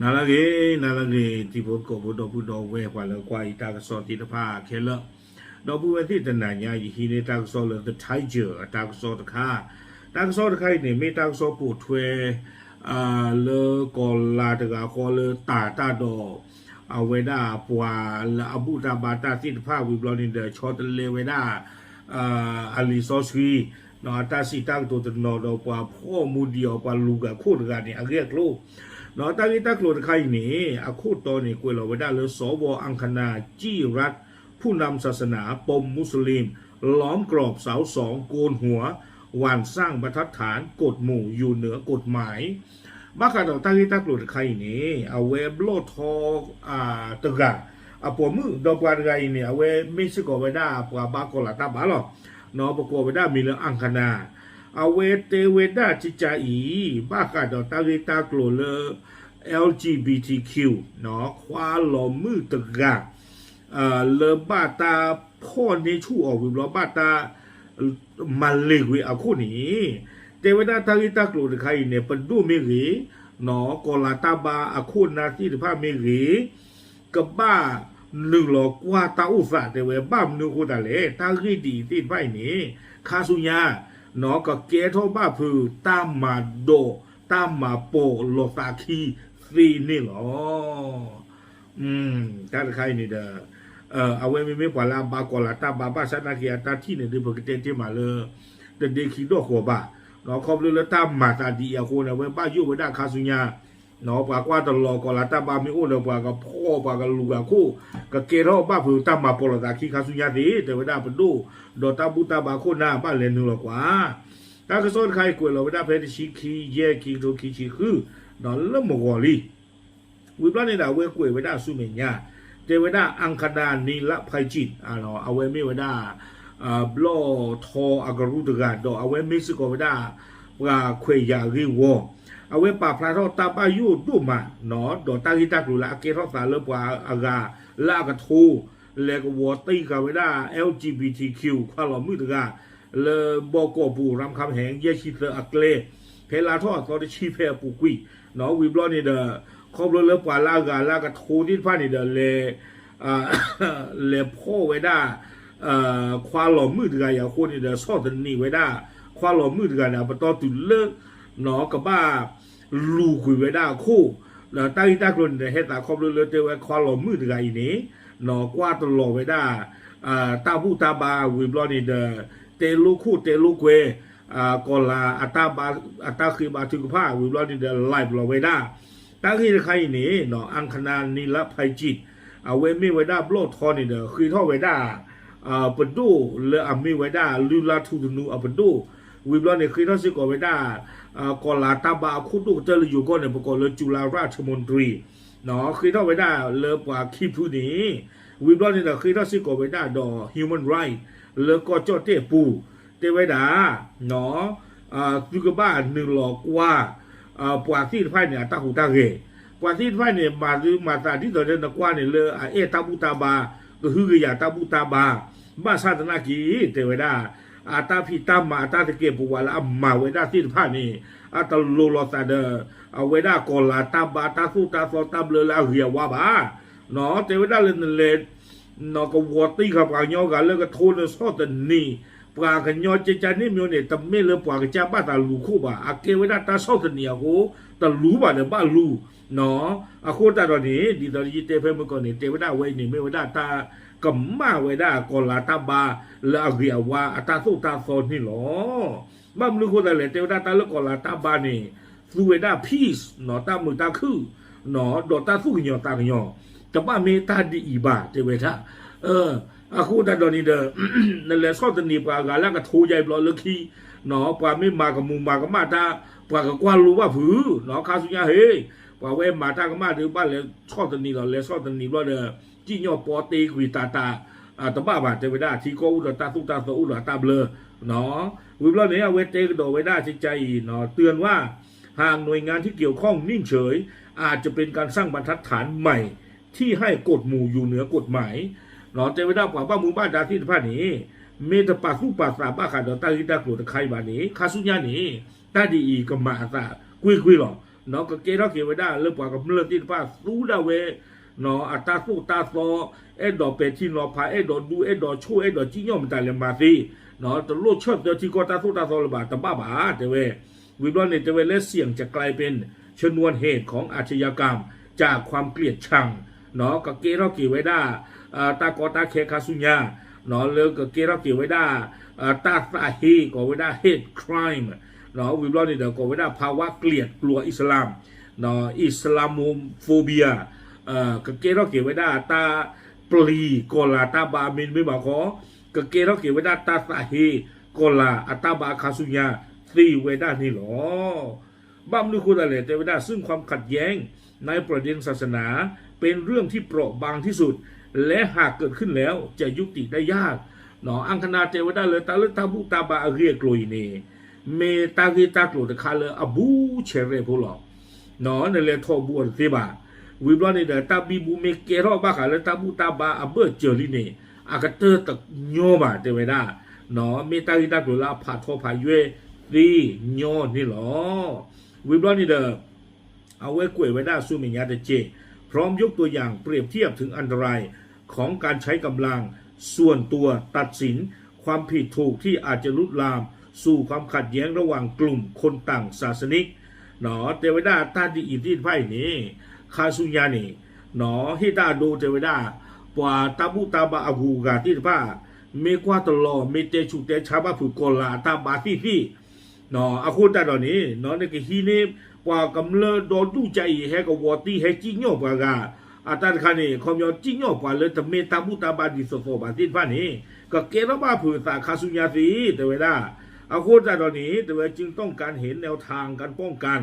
နၤလၢအဂ့ၤ, နၤလၢအဂ့ၤ တံၤဖိသကိးဖိဒီပုၢ်ဒီဝဲၢ် ပှၤလၢကွၢ်ယတၢ်ကစီၣ်သ့ၣ်တဖၣ်ခဲလၢာ်, ဒီပုၢ်ဝဲၢ်သ့ၣ်တနၤညါ ယဟံးန့ၢ်တၢ်ကစီၣ်လၢ The Tiger အတၢ်ကစီၣ်တခါ, တၢ်ကစီၣ်တခါအံၤန့ၣ် မ့ၢ်တၢ်ကစီၣ်ပိာ်ထွဲ လၢကီၤလၤတဂၤဃီလၢတၢ်တၢ်ဒီး အဝဲဒၣ်ပှၤလၢအဘူၣ်တၢ်ဘါတၢ်သ့ၣ်တဖၣ်ဝံၤဘျီန့ၣ်ဒီး ဆီတလဲဝဲဒၣ် အလံာ်စီဆှံ အတၢ်စံးတၢ်ကတိၤတနီၤဒီးပှၤဖှီၣ်မူဒံးအီၤ ပှၤလူၤကွံာ်အခိၣ်တဂၤန့ၣ် အဂ့ၢ်အကျိၤ, တၢ်ဂ့ၢ်တၢ်ကျိၤတခါအံၤန့ၣ် အခိၣ်တီန့ၣ် ကွဲးလီၤဝဲဒၣ်လၢ สว อังคณา จี้รัฐ ผู้นำศาสนา ปมมุสลิม ล้อมกรอบ เสาสอง โกนหัว วันสร้างบรรทัดฐานกฎหมู่อยู่เหนือกฎหมาย ဘၣ်ဃးဒီးတၢ်ဂ့ၢ်တၢ်ကျိၤတခါအံၤန့ၣ် အဝဲဘျီၣ်ထီ တဂၤ အပိာ်မုၣ်ဒီးပှၤတဂၤအံၤန့ၣ် အဝဲမ့ၢ်စ့ၢ်ကီးဝဲဒၣ်ပှၤဘါကီၤလၤတၢ်ဘါလီၤ. ပကိးဝဲဒၣ်မံၤလၢ อังคณา အဝဲတဲဝဲဒၣ်ကကါအံၤ ဘၣ်ဃးဒီးတၢ်ဂ့ၢ်တၢ်ကျိၤလၢ แอล จี บี ที คิว ခွါလီၤမုၣ်တဂၤ လၢဘၣ်တၢ်ဖီၣ်န့ၢ်ဆူၣ်အီၤဝံၤဘျီ ဘၣ်တၢ် မၤလ့ၤကွံာ်အခိၣ်န့ၣ် တဲဝဲဒၣ်တၢ်ဂ့ၢ်တၢ်ကျိၤတခါအံၤန့ၣ် ပဒိၣ်မ့ၢ်ဂ့ၤ ကီၤလၤတၢ်ဘါအခိၣ်နၢ်သ့ၣ်တဖၣ်မ့ၢ်ဂ့ၤ ကဘၣ်နုာ်လီၤကွၢ်တၢ်အိၣ်သးတဲဝဲ ဘၣ်မနုၤအဃိသတးလဲၣ် တၢ်ဂ့ၢ်ဒ်အံၤသ့ၣ်တဖၣ်အံၤန့ၣ် ခါဆူညါ ကကဲထီၣ်ဘၣ်ဖုးတၢ်မၤဒိး တၢ်မၤပိာ်လိာ်သးခံသ့န့ၣ်လီၤ. တၢ်တခါအံၤန့ၣ်ဒီး အဝဲမ့မ့ၢ်ပှၤလၢအဘါကီၤလၤတၢ်ဘါ ဘၣ်ဆၣ်သနာ်က့အတၢ်ထံၣ်န့ၣ်ဒ်ပကတဲတ့ၢ်မးလၢ တဒ့ခံဒီၣ်ဃီၤဘၣ်. ခီဖျိလၢတၢ်မၤသးဒ်အံၤအဃိန့ၣ် အဝဲဘၣ်ယိၣ်ဝဲဒၣ်ခါဆူညါ ပှၤကွၢ်တလီၤကီၤလၤတၢ်ဘါမ့ၢ်အိၣ်ဒီးပှၤကဖီၣ်ပှၤကလူၤကွံာ်အခိၣ် ကကဲထီၣ်ဘၣ်ဖုးတၢ်မၤပိာ်လိာ်သးခံခါဆူညါသ့ တဲဝဲဒၣ်ပဒိၣ် ဒီးတၢ်ဘူၣ်တၢ်ဘါခိၣ်နၢ်ဘၣ်လဲၤနုာ်လီၤကွၢ် တၢ်ကစီၣ်တခါအံၤကွဲးလီၤဝဲဒၣ်ဖဲတဆံခံ ယဲၢ် ခံကထိခံဆံဃု ဒီးလၢမုၢ်ဂီၤလံ ဝံၤဘျီန့ၣ်ဒီး အဝဲကွဲးဝဲဒၣ်ဆူမဲာ်ညါ တဲဝဲဒၣ် อังคณา นิรภัยจิต အဝဲမ့ၢ်ဝဲဒၣ် ဘျီၣ်ထီအကရူၢ်တဂၤ ဒီးအဝဲမ့ၢ်စ့ၢ်ကီးဝဲဒၣ် ပှၤခွဲးယာ်အဂ့ၢ်ဝီ အဝဲပာ်ဖျါထီၣ်တၢ်ဘၣ်ယိၣ်ဒိၣ်မး ဒီးတၢ်ဂ့ၢ်တၢ်ကျိၤလၢအကဲထီၣ်သးလၢပှၤအဂၤလၢအကထိ လဲၤကဝီၤတံၢ်ဃာ်ဝဲဒၣ် แอล จี บี ที คิว ခွါလီၤမုၣ်တဂၤ လၢဘီကီၢ်ပူၤ ရၢမ်ခၣ်ဟဲၣ် ယဲၢ်ဆံသၢအကျဲ ဖဲလါထီၣ်အသီတဆံဖဲအပူၤကွံာ် ဝံၤဘျီန့ၣ်ဒီး ခီဖျိလၢပှၤလၢအဂၤလၢအကထိသ့ၣ်တဖၣ်န့ၣ်ဒီး လဲၤ လဲၤဖီၣ်ဝဲဒၣ် ခွါလီၤမုၣ်တဂၤအံၤအဃိန့ၣ်ဒီး ဆီၣ်သနံးဝဲဒၣ် ခွါလီၤမုၣ်တဂၤန့ၣ် အပတီၢ်တုၤလၢ ကဘၣ်လူၤကွံာ်ဝဲဒၣ်အခိၣ် ဒီးတၢ်ဂ့ၢ်တၢ်ကျိၤန့ၣ်ဒီး ဟဲသးခီဖျိလၢတဲဝဲခွါလီၤမုၣ်တဂၤအံၤန့ၣ် ကွၢ်တလီၤဝဲဒၣ် တၢ်ဘူၣ်တၢ်ဘါဝံၤဘျီန့ၣ်ဒီး တဲလိခိၣ်တဲလိကွဲ ကီၤလၤအတၢ်ဘါ အတၢ်ဃ့ဘါထုကဖၣ်ဝံၤဘျီန့ၣ်ဒီး live လီၤဝဲဒၣ် တၢ်ဂ့ၢ်တခါအံၤန့ၣ် อังคณา นิรภัยจิต အဝဲမ့ၢ်ဝဲဒၣ်ဘျီၣ်ထီန့ၣ်ဒီး ဃ့ထီၣ်ဝဲဒၣ် ပဒိၣ်လၢအမ့ၢ်ဝဲဒၣ်လုၢ်လၢ်ထူသနူအပဒိၣ် ဝံၤဘျီန့ၣ် ဃ့ထီၣ်စ့ၢ်ကီးဝဲဒၣ် ကီၤလၤတၢ်ဘါအခိၣ်ဒိၣ်ကတၢၢ်လၢယိၤကီၢ်န့ၣ် ပကိးလၢ จุฬาราชมนตรี ဃ့ထီၣ်ဝဲဒၣ်လၢပှၤခံဖုန့ၣ် ဝံၤဘျီန့ၣ်ဒီးဃ့ထီၣ်စ့ၢ်ကီးဝဲဒၣ်ဒီး human right လၢကီၢ်ကၠီၣ်တဲၣ်ပူၤ တဲဝဲဒၣ် သုကဘၣ်နုာ်လီၤကွၢ် ပှၤသ့ၣ်တဖၣ်န့ၣ် အတၢ်ဟူးတၢ်ဂဲၤ, ပှၤသ့ၣ်တဖၣ်န့ၣ် မၤသုမၤသးဒ်သိးလၢနကွၢ်န့ၣ်လၢအအဲၣ်တၢ်ဘူၣ်တၢ်ဘါ, ကဟုကယာ်တၢ်ဘူၣ်တၢ်ဘါ, ဘၣ်ဆၣ်သနာ်က့ တဲဝဲဒၣ် အတၢ်ဖံးတၢ်မၤ အတၢ်သကဲးပဝးလၢအမၤဝဲဒၣ်သ့ၣ်တဖၣ်န့ၣ် အတလိၤလိာ်သးဒီး အဝဲဒၣ်ကီၤလၤတၢ်ဘါ တၢ်သိၣ်တၢ်သီတၢ်ဘျၢလၢအဂ့ၤအဝါဘၣ်. တဲဝဲဒၣ်လၢနလဲၤ ကဝီၤတံၢ်ဃာ်ပှၤကညီဂၤလၢကထိနဆီၣ်သနံး ပှၤကညီကကန့ၣ်မ့ၢ်န့ၣ် တမ့ၢ်လၢပှၤကစၢ်ဘၣ်သးလူၤခိၣ်ဘၣ်, အကဲဝဲဒၣ်တၢ်ဆီၣ်သနံးအဃိ တလူၤဘၣ်ဒီးဘၣ်လူၤ အဃိသတးဒီးန့ၣ် ဒ်သိးယတဲဖဲမုၢ်ကီၢ်န့ၣ် တဲဝဲဒၣ်အဝဲအံၤန့ၣ် မ့ၢ်ဝဲဒၣ်တၢ်ကမၣ်ဝဲဒၣ်ကီၤလၤတၢ်ဘါလၢအဂ့ၤအဝါအတၢ်သိၣ်တၢ်သီန့ၣ်လီၤ. ဘၣ်မနုၤအဃိသတးလဲၣ် တဲဝဲဒၣ်တၢ်လၢကီၤလၤတၢ်ဘါန့ၣ် သူဝဲဒၣ် peace တၢ်မုာ်တၢ်ခုၣ် ဒီးတၢ်သူၣ်ကညီၤသးကညီၤ တဘၣ်မ့ၢ်တၢ်ဒ်အံၤဘၣ် တဲဝဲဒၣ်. အဃိသတးဒီးန့ၣ်ဒီး နလဲၤဆီၣ်သနံးပှၤဂၤလၢအကထိယါအံၤဘျီလၢခံ ပှၤမ့ၢ်မၤကမူၤမၤကမၣ်တၢ် ပှၤကကွၢ်လိဘၣ်ဖုး ခါဆူညါဟ့ၣ် ပှၤဝဲမၤတၢ်ကမၣ်ဒီးဘၣ်လဲၤဆီၣ်သနံးလီၤ လဲၤဆီၣ်သနံးဘျီဒီး စံၣ်ညီၣ်ပီတ့ကွံာ်တၢ်တၢ် တဘၣ်ဘၣ် တဲဝဲဒၣ် ထံကီၢ်အိၣ်ဒီးတၢ်သိၣ်တၢ်သီအိၣ်ဒီးတၢ်ဘျၢ ဝံၤဘျီန့ၣ် အဝဲတဲကဒီးဝဲဒၣ်ကကါအံၤ เตือนว่า หากหน่วยงานที่เกี่ยวข้องนิ่งเฉย อาจจะเป็นการสร้างบรรทัดฐานใหม่ที่ให้กฎหมู่อยู่เหนือกฎหมาย တဲဝဲဒၣ် ပှၤဘၣ်မူဘၣ်ဒါသ့ၣ်တဖၣ်န့ၣ် မ့ၢ်တပာ်သူၣ်ပာ်သးဘၣ်ဃးဒီးတၢ်ဂ့ၢ်တၢ်ကျိၤတခါအံၤဘၣ်န့ၣ် ခါဆူညါန့ၣ် တၢ်ဒ်အံၤကမၤအသးကွ့ၢ်ကွ့ၢ်လီၤ. ကကဲထီၣ်က့ၤဝဲဒၣ်လၢပှၤကမျၢၢ်သ့ၣ်တဖၣ်သူဒၣ်ဝဲ အတၢ်သိၣ်တၢ်သီ, အဲၣ်ဒိးပဲာ်ထံနီၤဖး, အဲၣ်ဒိးဒူ အဲၣ်ဒိးဆိၣ် အဲၣ်ဒိးစံၣ်ညီၣ်မတၤလဲၣ်မၤသ့, တလိၣ်ဆၢၣ်သၢထံကီၢ်တၢ်သိၣ်တၢ်သီလၢၤဘၣ် တဘၣ်ဘၣ် တဲဝဲ. ဝံၤဘျီန့ၣ် တဲဝဲလၢ เสี่ยงจะกลายเป็นชนวนเหตุของอาชญากรรมจากความเกลียดชัง ကကဲထီၣ်က့ၤဝဲဒၣ် တၢ်ကီတၢ်ခဲခါဆူညါ လၢကကဲထီၣ်က့ၤဝဲဒၣ် တၢ်သးဟ့ ကိးဝဲဒၣ် hate crime ဝံၤဘျီန့ၣ်ဒီး ကိးဝဲဒၣ် ภาวะเกลียดกลัวอิสลาม Islamophobia ကကဲထီၣ်က့ၤဝဲဒၣ်တၢ်ပျံၤကီၤလၤတၢ်ဘါ မ့တမ့ၢ်ဘၣ်ခီ ကကဲထီၣ်က့ၤဝဲဒၣ်တၢ်သးဟ့ ကီၤလၤအတၢ်ဘါခါဆူညါသ့ဝဲဒၣ်န့ၣ်လီၤ. ဘၣ်မနုၤအဃိသတးလဲၣ် တဲဝဲဒၣ် ซึ่งความขัดแย้งในประเด็นศาสนาเป็นเรื่องที่เปราะบางที่สุด และหากเกิดขึ้นแล้วจะยุติได้ยาก အၣ်ခနၣ်တဲဝဲဒၣ်လၢတၢ်လၢတၢ်ဘူၣ်တၢ်ဘါအဂ့ၢ်အကျိၤအံၤန့ၣ် မ့ၢ်တၢ်ဂ့ၢ်တၢ်ကျိၤတခါလၢအဘူးဆဲးရဲၣ်ဖိလီၤ. နလဲၤထီၣ်ဘူးအီၤတသ့ဘၣ်. ဝံၤဘျီန့ၣ်ဒီး တၢ်ဘံဘူမ့ၢ်ကဲထီၣ်ဘၣ်ဃးလၢတၢ်ဘူၣ်တၢ်ဘါအဘၢၣ်စၢၤလံန့ၣ် အကတၢၢ်တညီဘၣ် တဲဝဲဒၣ် မ့ၢ်တၢ်ဂ့ၢ်တၢ်ကျိၤလၢအဖးထီဖးယွဲၢ်သ့ညီန့ၣ်လီၤ. ဝံၤဘျီန့ၣ်ဒီး အဝဲကွဲးဝဲဒၣ်ဆူမဲာ်ညါတက့ၢ် พร้อมยกตัวอย่างเปรียบเทียบถึงอันตรายของการใช้กำลัง ส่วนตัวตัดสินความผิดถูกที่อาจจะลุกลามสู่ความขัดแย้งระหว่างกลุ่มคนต่างศาสนิก တဲဝဲဒၣ်တၢ်ဒ်အံၤသ့ၣ်တဖၣ်အံၤန့ၣ် ခါဆူညါန့ၣ် ဟ့ၣ်တၢ်အဒိတဲဝဲဒၣ် ပှၤတၢ်ဘူၣ်တၢ်ဘါအဂုၤအဂၤသ့ၣ်တဖၣ် မ့ၢ်ကွၢ်တလီၤ မ့ၢ်တဲဆူးတဲဆါဘၣ်ဖုးကီၤလၤအတၢ်ဘါသ့ၣ်သ့ၣ် အဃိသတးဒီးန့ၣ် နကဟံးန့ၢ်ပှၤကမျၢၢ်ဒီဒူၣ်ကါအံၤ ဟဲကဝီၤတံၢ် ဟဲစံၣ်ညီၣ်ပှၤဂၤ အတၢ်တခါန့ၣ် ခီပညီစံၣ်ညီၣ်ပှၤလၢတမ့ၢ်တၢ်ဘူၣ်တၢ်ဘါဒ်သိးသိးဘၣ်သ့ၣ်တဖၣ်န့ၣ် ကကဲထီၣ်ဘၣ်ဖုးအသးခါဆူညါသ့ တဲဝဲဒၣ်. အဃိသတးဒီးန့ၣ် တဲဝဲ จึงต้องการเห็นแนวทางการป้องกัน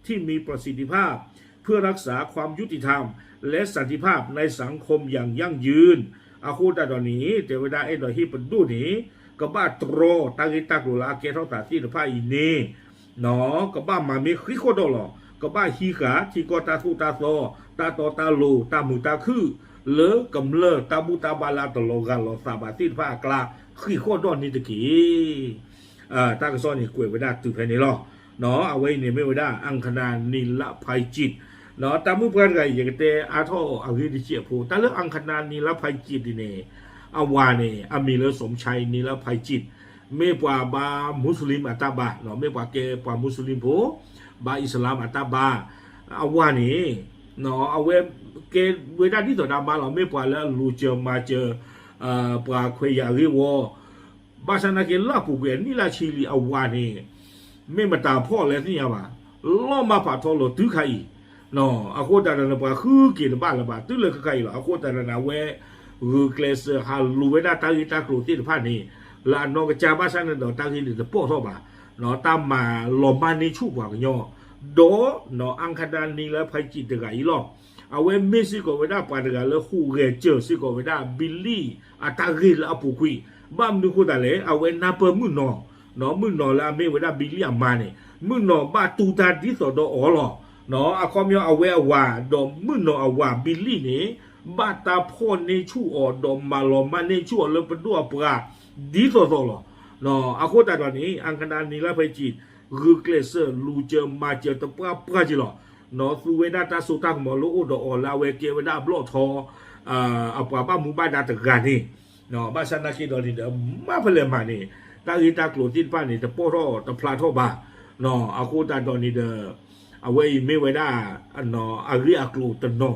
ที่มีประสิทธิภาพ เพื่อรักษาความยุติธรรมและสันติภาพในสังคมอย่างยั่งยืน အဃိသတးဒီးန့ၣ် တဲဝဲဒၣ်အဲၣ်ဒိးဟ့ၣ်ပဒိၣ်န့ၣ် ကဘၣ်တြီတၢ်ဂ့ၢ်တၢ်ကျိၤလၢအကဲထီၣ်သးသ့ၣ်တဖၣ်အံၤန့ၣ် ကဘၣ်မၤမ့ၢ်ဃံးဃီၣ်ဒီးလီၤ. ကဘၣ်ဟံးဃာ်ထံကီၢ်တၢ်သိၣ်တၢ်သီ တၢ်တီတၢ်လိၤ တၢ်မုာ်တၢ်ခုၣ် လၢကမျၢၢ်တၢ်ဘူၣ်တၢ်ဘါလၢအတလီၤဂာ်လီၤသးဘၣ်သ့ၣ်တဖၣ်အကျါ ဃံးဃီၣ်ဒီးန့ၣ်တက့ၢ်. တၢ်ကစီၣ်န့ၣ်ကွဲးဝဲဒၣ်တုၤဖဲန့ၣ်လီၤ. အဝဲအံၤန့ၣ်မ့ၢ်ဝဲဒၣ် အၣ်ခနၣ် နီလဖဲကံး တၢ်မုၣ်ပှၢ်တဂၤအံၤ ယကတဲအါထီၣ်အဂ့ၢ်တစဲးဖိ တၢ်လၢ အၣ်ခနၣ် နီလဖဲကံး ဒ်န့ၣ် အဝၤန့ၣ် အမံၤလၢ สมชาย နီလဖဲကံး မ့ၢ်ပှၤဘါမူစလ့ၣ်အတၢ်ဘါ မ့ၢ်ပှၤကဲပှၤမူစလ့ၣ်ဖိ ဘါအံၣ်စလၣ်အတၢ်ဘါ အဝၤန့ၣ် အဝဲကဲဝဲဒၣ်ဒ်သိးဒီးဘါလီၤ မ့ၢ်ပှၤလၢအလူၤစၢၤမၤစၢၤ ပှၤခွဲးယာ်ဂ့ၢ်ဝီ ဘၣ်ဆၣ်သနာ်က့လၢအပူၤကွံာ်အနံၣ်လၢဆံလံအဝၤန့ၣ် မ့ၢ်မတၤဖီၣ်လဲၣ်သ့ၣ်ညါဘၣ်, လီၢ်မၢ်ဖးထီလိာ်တုၤခါအံၤ, အဃိသတးဒီးန့ၣ် ပှၤဃုက့ၤတဘၣ်လၢၤဘၣ် တုၤလၢခဲခါအံၤလီၤ. အဃိသတးဒီးန့ၣ် အဝဲ ဂုာ်ကျဲးစၢးဟးလူၤဝဲဒၣ်တၢ်ဂ့ၢ်တၢ်ကျိၤသ့ၣ်တဖၣ်န့ၣ် လၢအနီၢ်ကစၢ်ဘၣ်ဆၣ်န့ၣ်ဒီး တၢ်ဂ့ၢ်န့ၣ်တပိာ်ထီၣ်ဘၣ်, တၢ်မၤလီၤမၢ်န့ၢ်ဆူၣ်ပှၤကညီ, ဒီး အၣ်ခနၣ် နီလဖဲကံး တဂၤအံၤလီၤ. အဝဲမ့ၢ်စ့ၢ်ကီးဝဲဒၣ်ပှၤတဂၤလၢဟူးဂဲၤစၢၤစ့ၢ်ကီးဝဲဒၣ် ဘံလံၣ်အတၢ်ဂ့ၢ်လၢအပူၤကွံာ်, ဘၣ်မနုၤအဃိသတးလဲၣ် အဝဲနၢ်ပၢၢ်မုၣ်နီၢ်, မုၣ်နီၢ်လၢအမ့ၢ်ဝဲဒၣ်ဘံလံၣ်အမါန့ၣ် မုၣ်နီၢ်ဘၣ်တူၢ်တၢ်ဒ်သိးဒီးအီၤလီၤ. အခီပညီအဝဲအဝၤ ဒီးမုၣ်နီၢ်အဝၤဘံလံၣ်န့ၣ် ဘၣ်တၢ်ဖီၣ်န့ၢ်ဆူၣ်အီၤ ဒီးမၤလီၤမၢ်န့ၢ်ဆူၣ်အီၤလၢပဒိၣ်အပှၤ ဒ်သိးသိးလီၤ. အဃိသတးဒီးန့ၣ် အၣ်ခနၣ် နီလဖဲကံး ဂုာ်ကျဲးစၢးလူၤစၢၤမၤစၢၤတပှၢ်ပှၢ်က့ၤလီၤ. သူဝဲဒၣ်တၢ်စိတၢ်ကမီၤလၢအိၣ်ဒီးအီၤလၢအဝဲကဲဝဲဒၣ်အဘျီၣ်ထီ အပှၤဘၣ်မူဘၣ်ဒါတဂၤန့ၣ်, ဘၣ်ဆၣ်သနာ်က့ဒီးန့ၣ်ဒီး မ့ၢ်ဖဲလဲၣ်မးန့ၣ် တၢ်ဂ့ၢ်တၢ်ကျိၤသ့ၣ်တဖၣ်န့ၣ် တပိာ်ထီၣ်တဖျါထီၣ်ဘၣ်. အဃိသတးဒီးန့ၣ်ဒီး အဝဲအံၤမ့ၢ်ဝဲဒၣ် အဂ့ၢ်အကျိၤတနီၤ,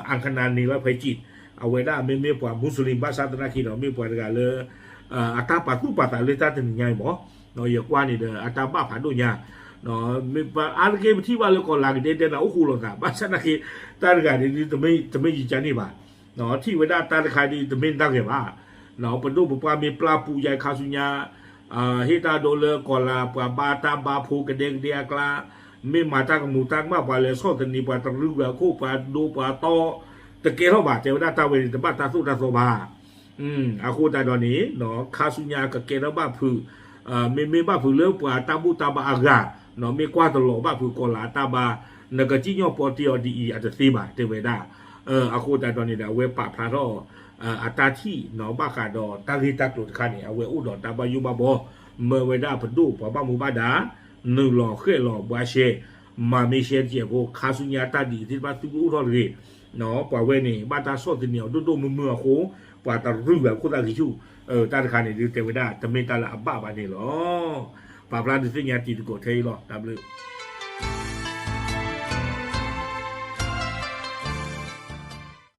အၣ်ခနၣ် နီလဖဲကံး အဝဲဒၣ်မ့မ့ၢ်ပှၤမူစလ့ၣ် ဘၣ်ဆၣ်သနာ်က့ဒီး မ့ၢ်ပှၤတဂၤလၢ အတၢ်ပာ်သူၣ်ပာ်သးလၢတၢ်တနံၤညါအံၤမး, ယကွၢ်န့ၣ်ဒီး အတၢ်ဘၣ်ဖးဒိၣ်ညါ, မ့ၢ်အါတက့ၢ်ပထံၣ်ဘၣ်လၢကီၤလၤကဒဲဒဲန့ၣ် အိၣ်ဃူလိာ်သး ဘၣ်ဆၣ်သနာ်က့ တၢ်တဂၤန့ၣ် တမ့ၢ်ယကန့ၣ်ဘၣ်, ထံၣ်ဝဲဒၣ်တၢ်တခါဒ်တမ့ၢ်တၢ်ဂ့ၤဘၣ်. ပဒိၣ်ပပှၢ်မ့ၢ်ပျၢ်ပူၤယါခါဆူညါ ဟ့ၣ်တၢ်ဒိလၢကီၤလၤပှၤဘါတၢ်ဘါဖိကဒဲကဒဲအကျါ, မ့ၢ်မၤတၢ်ကမူၤတၢ်ကမၣ်ပှၤလဲၤဆီၣ်သနံးပှၤတရံးဝဲအခိၣ်ပှၤဒိပှၤတီ, တကဲထီၣ်ဘၣ် တဲဝဲဒၣ်တၢ်ဝဲန့ၣ် တဘၣ်တၢ်သိၣ်တၢ်သီဘၣ်. အဃိသတးဒီးန့ၣ် ခါဆူညါကကဲထီၣ်ဘၣ်ဖုး, မ့မ့ၢ်ဘၣ်ဖုးလၢပှၤတၢ်ဘူၣ်တၢ်ဘါအဂၤ, မ့ၢ်ကွၢ်တလီၤဘၣ်ဖုးကီၤလၤအတၢ်ဘါ, နကစံၣ်ညီၣ်ပီတ့ၢ်အီၤဒ်အံၤအတသ့ဘၣ် တဲဝဲဒၣ်. အဃိသတးဒီးန့ၣ်ဒီး အဝဲပာ်ဖျါထီၣ် အတၢ်ထံၣ်နီၤ ဘၣ်ဃးဒီးတၢ်ဂ့ၢ်တၢ်ကျိၤတခါန့ၣ် အဝဲအိၣ်ဒီးတၢ်ဘၣ်ယိၣ်ဘၣ်ဘီ, မၢဝဲဒၣ်ပဒိၣ်ပှၤဘၣ်မူဘၣ်ဒါ, နုာ်လီၤဃဲၣ်လီၤဘှါရှဲ မၤမ့ၢ်ရှဲတကဲးဖိ ခါဆူညါတၢ်ဒ်အံၤသ့ၣ်တဖၣ်သုကအိၣ်ထီၣ်တဂ့ၤ, ပှၤဝဲန့ၣ် ဘၣ်တၢ်ဆီၣ်သနံးအီၤဒိၣ်ဒိၣ်မုၢ်မုၢ်အဃိ ပှၤတရူးဘၣ်ခိၣ်သၣ်ခံဆူၣ်, တၢ်တခါန့ၣ်ဒုး တဲဝဲဒၣ် တမ့ၢ်တၢ်လၢအဘၣ်ဘၣ်န့ၣ်လီၤ. ပာ်ဖျါဒုးသ့ၣ်ညါတံၤသကိးထဲအံၤလီၤ. တၢ်ဘျုး